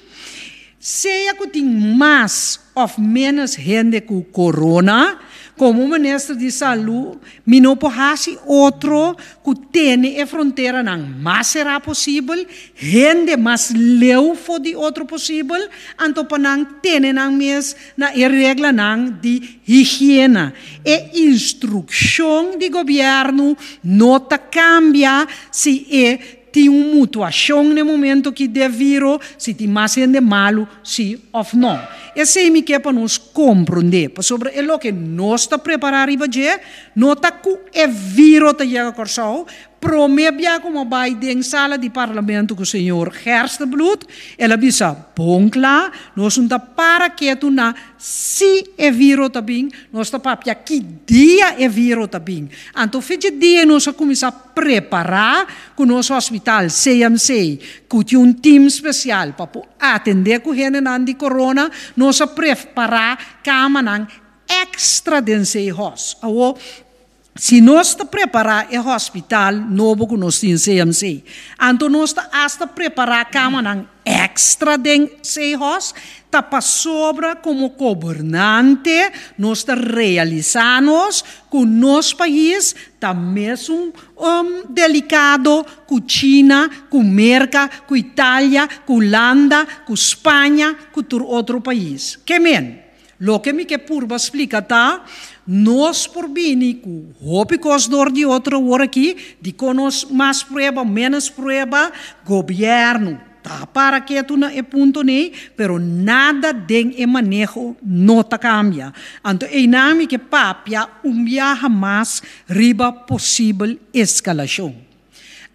sea cu tin mas of menos hende cu corona, como minister di salud mi no por haci otro cu tene e fronteranan mas cera posibel, hende mas leu for di otro posibel, anto pa nan tene nan mes na e reglanan di higiena. E instruccion di gobierno no ta cambia si e Tin un mutuashon na e momento ki de viro, si tin mas hende malu, si òf nò. Esei mi ke pa nos komprondé, pasobra e loke nos ta prepará riba dje no ta ku e viro ta yega Kòrsou. Promé bia ku mi a bai den sala di parlamento ku señor Gerstenbluth, el a bisa bon kla, nos no ta para ketu na si e viro ta bin, nos ta papia ki dia e viro ta bin. Anto fecha dia nos a kuminsá Prepará ku nos hospital CMC ku tin un tim spesial pa por atendé ku hendenan di corona, nos a prepará kamanan èkstra den Zeehos. Awor, si nos ta prepará e hospital nobo ku nos tin CMC, anto nos ta asta prepará kamanan Extra den Seahorse ta pasobra como gobernante nos ta realisa nos cu nos pais ta mesun delicado cu China, cu Merca, cu Italia, cu Hulanda, cu Spaña, cu tur otro pais. Ke men? Loke mi ke purba splika ta, nos por bini ku hopi kos dor di otro awor aki, dikon nos mas prueba, ménos prueba, gobièrnu ta para ketu na e punto nei, pero nada den e maneho no ta kambia. Anto einan mi ke papia un biaha mas riba posibel eskalashon.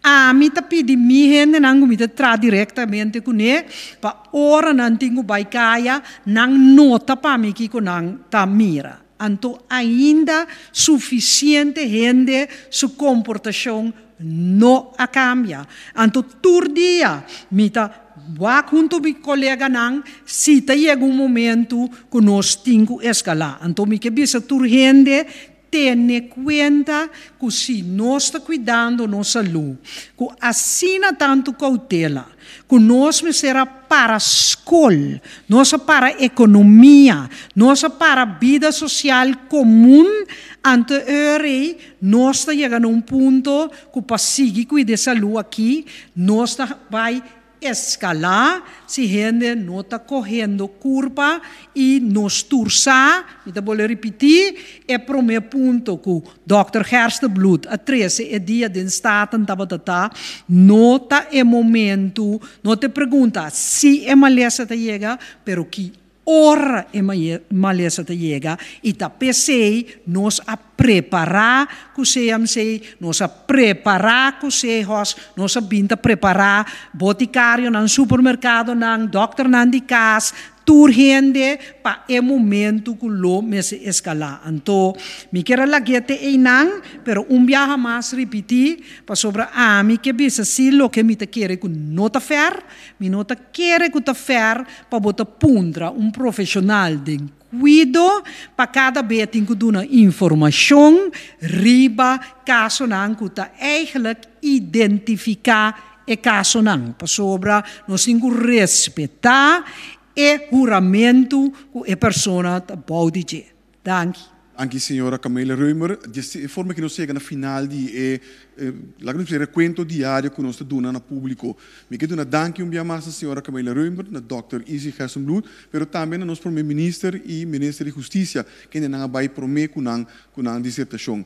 Ami ta pidi mi hendenan ku mi ta traha direktamente kuné pa ora nan tin ku bai kaya, nan nota pa mi kiko nan ta mira. Anto ainda sufisiente hende su komportashon no a kambia. Anto tur dia mi ta wak huntu mi koleganan si ta yega un momentu ku nos tin ku eskalá. Anto mi ke bisa tur hende Tene kuenta ku si nos ta kuidando nos salú ku asina tantu koutela, ku nos mester a para skol, nos a para ekonomia, nos a para bida sosial komun, anto e ora ei nos ta yega na un punto ku pa sigui kuida e salú aki nos ta bai Escalá si hende no ta cohendo curpa y nos tur sa, mi ta bolbe ripiti, e prome punto cu Dòkter Gerstenbluth a trece e dia den Staten tabata ta, no ta e momento, no ta e pregunta si e malesa ta yega, pero ki Ora e malesa ta yega y ta p'esey nos a prepara cu CMC, nos a prepara cu Sehos, nos a bin ta prepara boticarionan, supermercadonan, dokternan di cas, tur hende pa e momento cu lo mester escala. Anto mi kier a lag'e te eynan, pero un biaha mas ripiti, pasobra ami ke bisa si loke mi ta kere cu no ta fer, Mi no ta kere ku ta fèr pa bo ta puntra un profeshonal den kuido pa kada be tin ku duna informashon riba kasonan ku ta eigelijk identifiká e kasonan, pasobra nos tin ku respetá e huramentu ku e persona ta bou di dje. Danki. Danki señora Camelia Römer. Di e forma aki nos yega na final di e laga nos bisa rekuento diario ku nos ta duna na públiko. Mi ke duna danki un bia mas na señora Camelia Römer, na dòkter Izzy Gerstenbluth, pero tambe na nos prome minister i minister di hustisia kendenan a bai prome ku nan ku nan disertashon.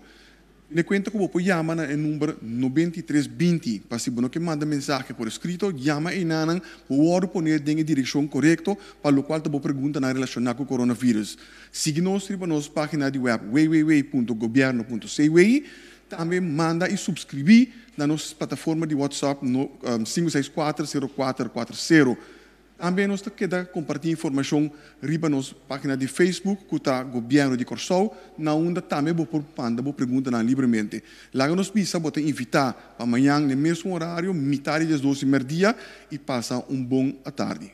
Tene kuenta ku bo por yama na e number 93 20 pa si bo no ke manda mensahe por eskrito, yama einanan, bo wòrdu pone den e direkshon korekto pa lokual ta bo preguntanan relashoná ku coronavirus. Sigui nos riba nos página di wèp www.gobierno.cw. Tambe manda i supskribí na nos plataforma di WhatsApp 5 6 4 0 4 4 0. Tambe nos ta keda kompartí informashon riba nos página di Facebook ku ta Gobièrnu di Kòrsou, na unda tambe bo por manda bo preguntanan libremente. Laga nos bisa bo ta invitá pa mañan n'e mesun orario, mitá di diesdos di mèrdia, i pasa un bon atardi.